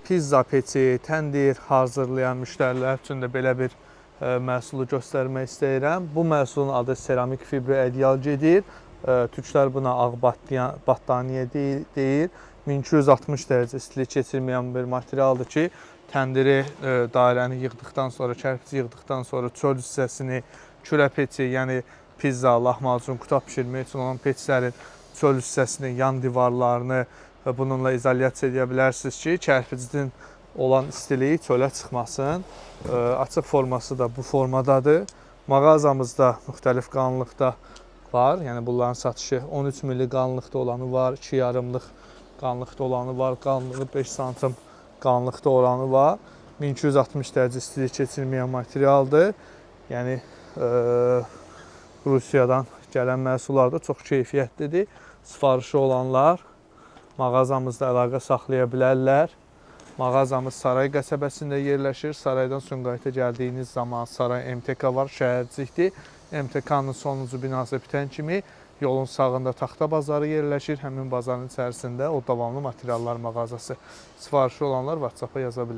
Pizza peçi, təndir hazırlayan müştərilər üçün də belə bir məhsulu göstərmək istəyirəm. Bu məhsulun adı seramik fibri ədyal gedir. Türklər buna ağ battaniyə deyir. 1260 dərəcə istilik keçirməyən bir materialdır ki, təndiri dairəni yığdıqdan sonra, kərpici yığdıqdan sonra çöl hissəsini, kürə peçi, yəni pizza, lahmacun, qutab bişirmək üçün olan peçlərin çöl hissəsini, yan divarlarını bununla izolyasiya edə bilərsiniz ki, kərpicin olan istiliyi çölə çıxmasın. Açıq forması da bu formadadır. Mağazamızda müxtəlif qalınlıqda var. Yəni bunların satışı 13 milli qalınlıqda olanı var, 2,5-lıq qalınlıqda olanı var, qalınlığı 5 sm qalınlıqda olanı var. 1260 dərəcə istilik keçirməyən materialdır. Yəni Rusiyadan gələn məhsullar da çox keyfiyyətlidir. Sifarişi olanlar mağazamızda əlaqə saxlaya bilərlər. Mağazamız Saray qəsəbəsində yerləşir. Saraydan Sumqayıta gəldiyiniz zaman Saray MTK var, şəhərcikdir. MTK-nın sonuncu binası bitən kimi yolun sağında Taxta bazarı yerləşir. Həmin bazarın içərisində o davamlı materiallar mağazası. Sifarişi olanlar WhatsApp-a yaza bilər.